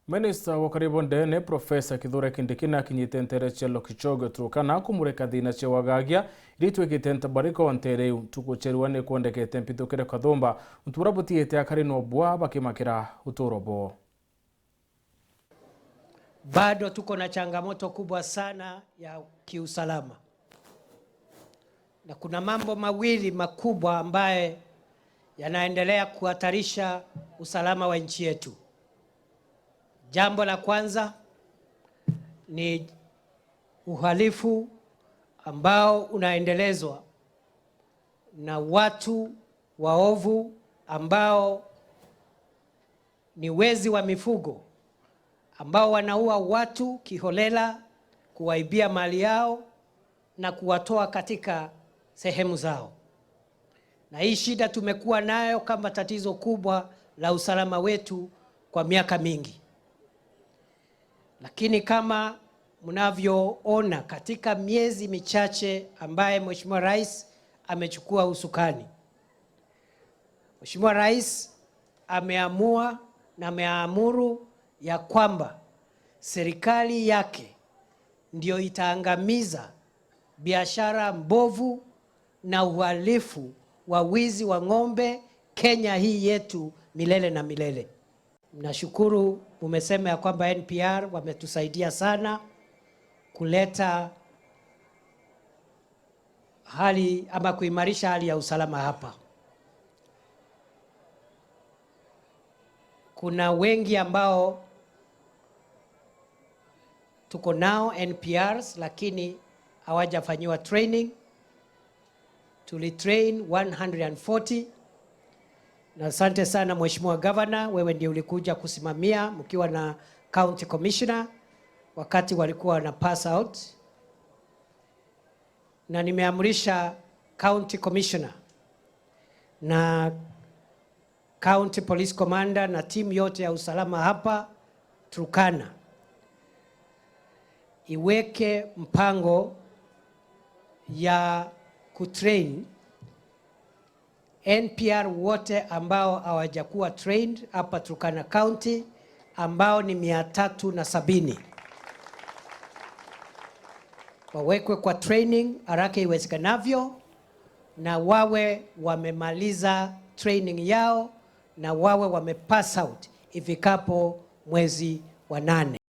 Minista wa karibu ndene Profesa Kithure Kindiki akinyite ntere cia Lokichogio Turkana kumurika thina cia wagagia iria itwikite ntabariko ntere iu ntuku cherua ni kwendekete mpithukire kathumba untu buria butiite akari no bwa bakimakira uturo boo. Bado tuko na changamoto kubwa sana ya kiusalama, na kuna mambo mawili makubwa ambaye yanaendelea kuhatarisha usalama wa nchi yetu. Jambo la kwanza ni uhalifu ambao unaendelezwa na watu waovu ambao ni wezi wa mifugo ambao wanaua watu kiholela, kuwaibia mali yao na kuwatoa katika sehemu zao. Na hii shida tumekuwa nayo kama tatizo kubwa la usalama wetu kwa miaka mingi. Lakini kama mnavyoona katika miezi michache ambaye Mheshimiwa Rais amechukua usukani, Mheshimiwa Rais ameamua na ameamuru ya kwamba serikali yake ndiyo itaangamiza biashara mbovu na uhalifu wa wizi wa ng'ombe Kenya hii yetu milele na milele. Nashukuru mumesema ya kwamba NPR wametusaidia sana kuleta hali ama kuimarisha hali ya usalama hapa. Kuna wengi ambao tuko nao NPRs lakini hawajafanyiwa training. Tulitrain 140 na asante sana Mheshimiwa Governor, wewe ndio ulikuja kusimamia mkiwa na County Commissioner wakati walikuwa wana pass out, na nimeamrisha County Commissioner na County Police Commander na timu yote ya usalama hapa Turkana iweke mpango ya kutrain NPR wote ambao hawajakuwa trained hapa Turkana County ambao ni 370 wawekwe kwa training haraka iwezekanavyo, na wawe wamemaliza training yao na wawe wamepass out ifikapo mwezi wa 8.